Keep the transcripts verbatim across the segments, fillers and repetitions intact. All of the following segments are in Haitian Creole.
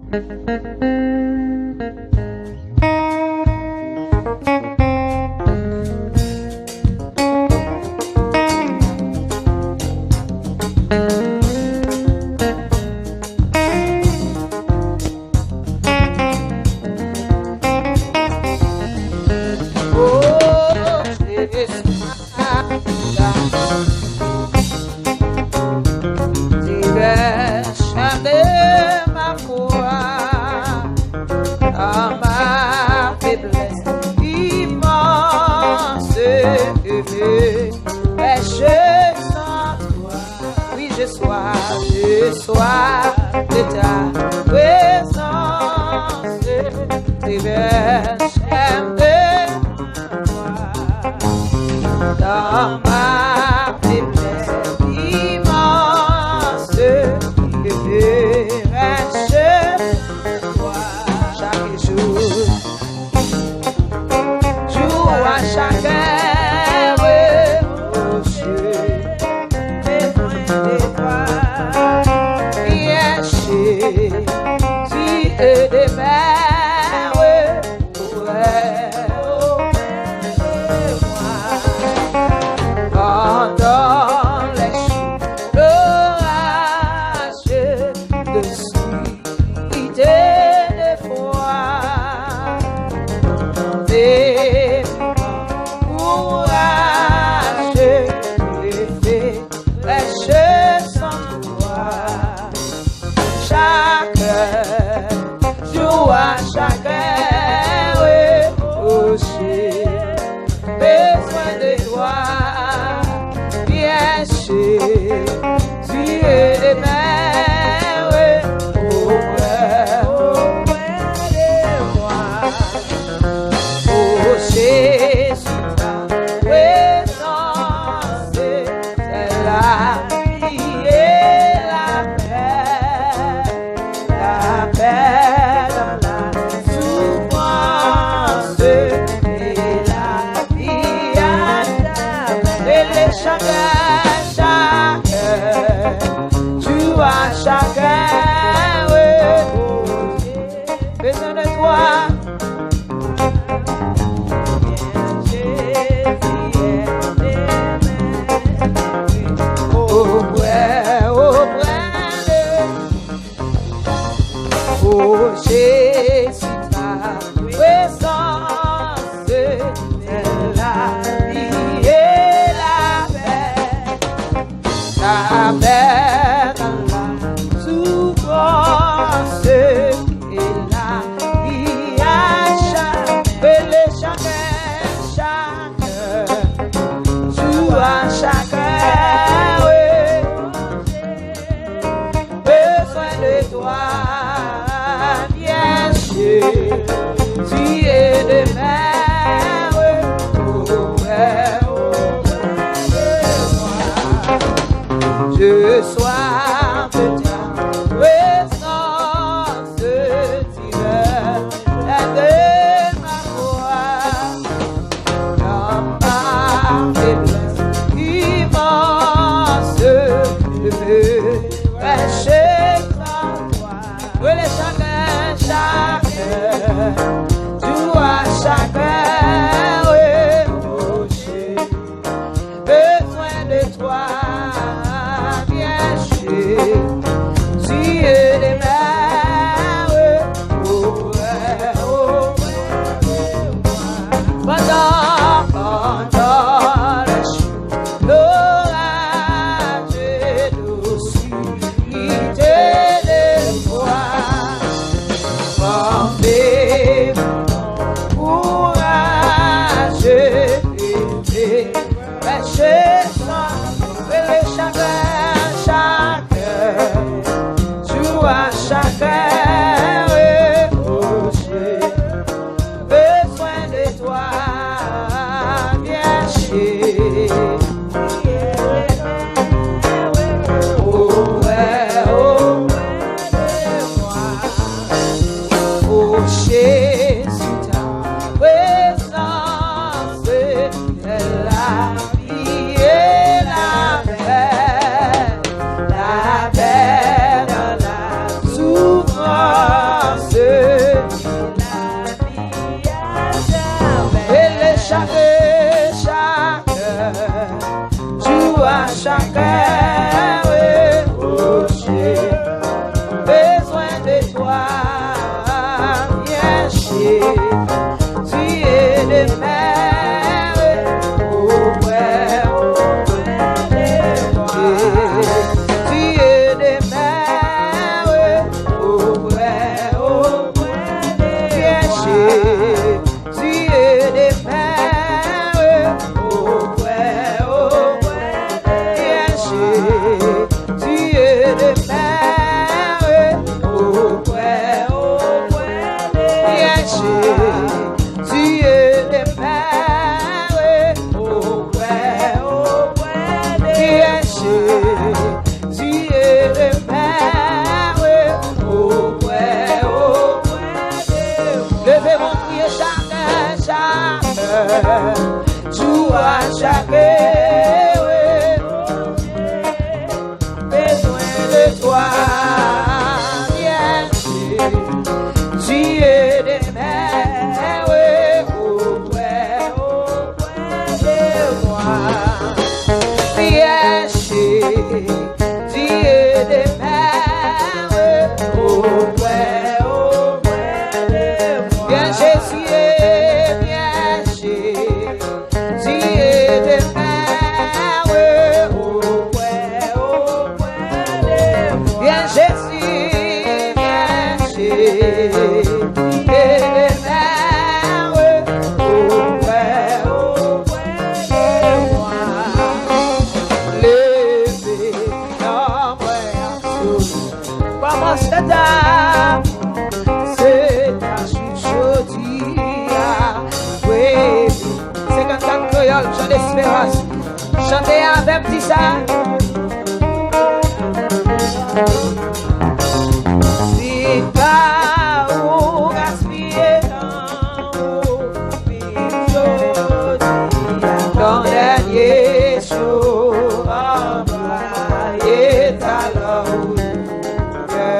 Oh, Jésus, divers de ma foi, dans ma faiblesse immense, prêche sans toi. Oui, je sois, je sois de ta présence, déverse de moi dans ma faiblesse immense, déverse de moi chaque jour. Jou a chak è, reproche, bezwen de twa. Bien Jésus, aide-moi, auprès, auprès de moi. Pendant les jours d'orage, de suite et d'effroi, des courage, les prêche sans toi. Chaque jour, à chaque heure, aussi, besoin de toi, bien sûr. Tu es le meilleur auprès, auprès de moi. Oh Jésus, ta présence, c'est la vie et la paix. La paix dans la souffrance et la vie à jamais. Et les chagrins, chacun, tu as chacun, oui, oh, besoin de toi. Auprès, auprès de Oh Jésus, ta présence, c'est la vie et la paix. La paix dans la souffrance et la vie à jamais. Rele chacun, chacun, jour à chacun, oui. Besoin de toi, bien sûr. Tu es de même auprès, auprès de moi. Je sois de ta présence, divers de ma foi. Dans ma faiblesse immense, je veux prêcher ta loi. Rele chacun, chacun, jour à chacun, oui, oh Jésus. Besoin de toi, bien sûr. Tu es le meilleur auprès, auprès de moi. Pendant, pendant les jours d'orage et d'obscurité, de foi, forme mon courage et Rele chacun, chacun, jour à chacun, oui, oh Jésus. Besoin de toi, bien sûr. Oh, ouais, oh, ouais, de moi. Oh Jésus, ta présence, c'est la vie et la paix, la paix dans la souffrance Chacun reproche, besoin de toi, viens chez Dieu demeure auprès, auprès de moi. Dieu demeure auprès, auprès de moi. Viens chez Dieu demeure auprès, auprès de Dieu demeure auprès, auprès de Dieu demeure auprès, auprès de Dieu demeure auprès, auprès de Leve men priye chak lè, chak lè. Jou a chak lè. Besoin de toi, viens chez Dieu demeure auprès, auprès de moi. Viens chez Dieu demeure auprès, auprès de moi. Viens Jésus, viens Jésus. Dieu demeure auprès, auprès de moi. Viens Jésus, viens Jésus. Dieu demeure auprès, auprès de moi. Leve nan mwen an sou. Kòman se ta? Se ta jou jodi a. Wi. Senkannkat kreyòl, Jan Desperans. Chante avè m, di sa. Vin pa ou gaspiye tan ou, vin jodi a. Ton dènye jou, anplwaye talan ou. Kè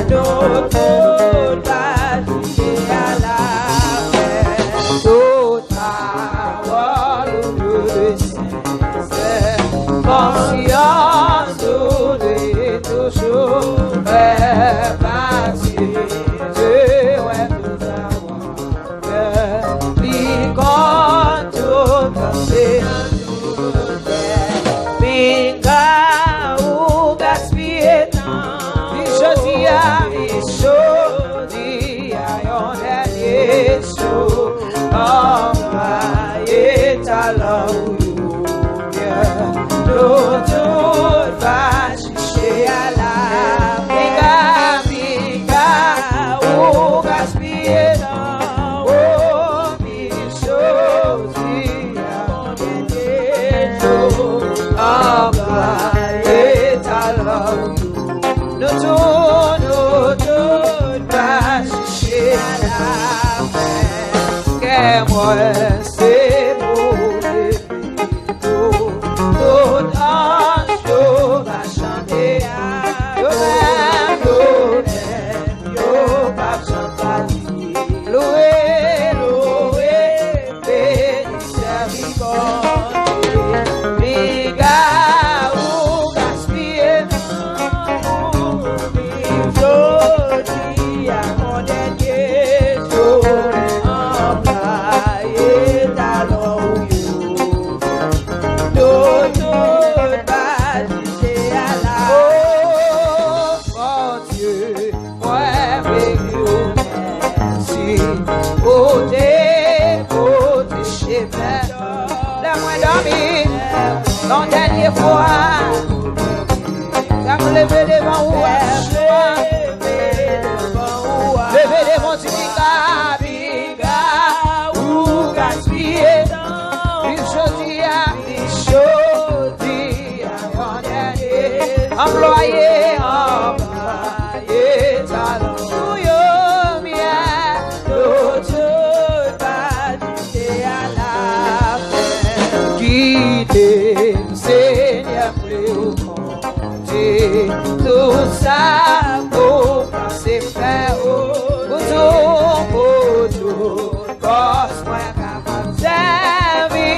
nou tout va touche a la fè. Tout pawòl ou de sensè, konsyans ou de toujou fè pati de wè tout sa. Li konn tout panse an tout tè. Pinga ou gaspiye tan. Vin jodi a, vin jodi a, yon dènye jou. Anplwaye talan ou yo. Nou tout va Chèche a la pinga, pinga, ou gaspiye tan, o pi jodi a, yon dènye jou, anplwaye talan ou yo. Nou tou, nou tout va chèche a la fen. Kè mwen se move. Tout anj yo va chante a, yo menm, yo menm, yo p ap janm pati. Louwe, louwe, beni sèvi Bondye. Piga ou gaspiye tan ou, jodi a, yon dènye jou, anplwaye talan ou yo. Nou tout va chèche a la. O Bondye, mwen beni w, mèsi pou te pote chemen. Lè mwen dòmi, yon dènye fwa, kè m leve devan ou, leve devan w, di, piga, piga, ou gaspiye tan. Vin jodi a, vin jodi a, yon dènye. Anplwaye, anplwaye talan ou yo byen. Nou tout va touche a la fen. Kite m, Senyè, m vle w Bondye, tout sa m panse fè, o, pou tou, pou tout fòs mwen kapab sèvi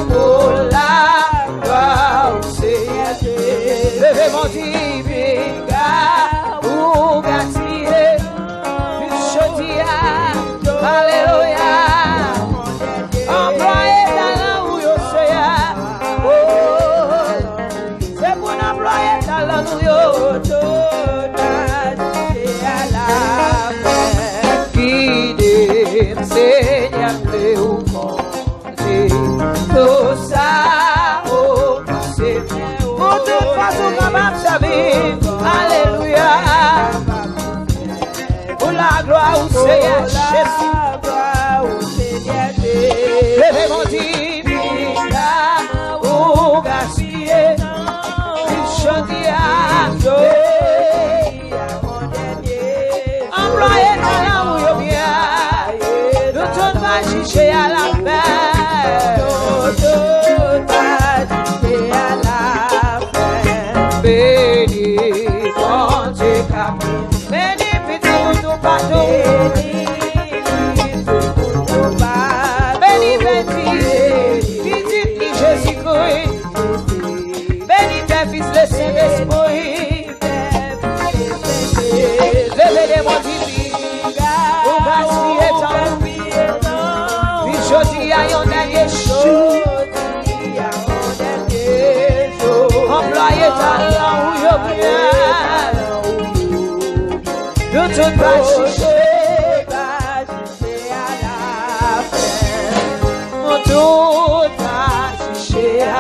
pou laglwa w, Senyè. Glwa ou Seyè Jezi. Leve bandi, pita ou gaspiye. Jodi a, yo anplwaye talan ou yo byen. Nou tout va jije a la fen. Nou tout va jije a la fen. Beni Bondye k ap beni pitit ou toupatou. Beni pitit, pitit li Jezikri. Beni Pè, Fis, Lesentespri. Leve demon dibi. Ou gaspiye tan. Pi jodi a yon dènye jou. Anplwaye talan ou yo byen. Nou tout va jije. Nou tout va jije.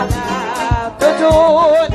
Nou tout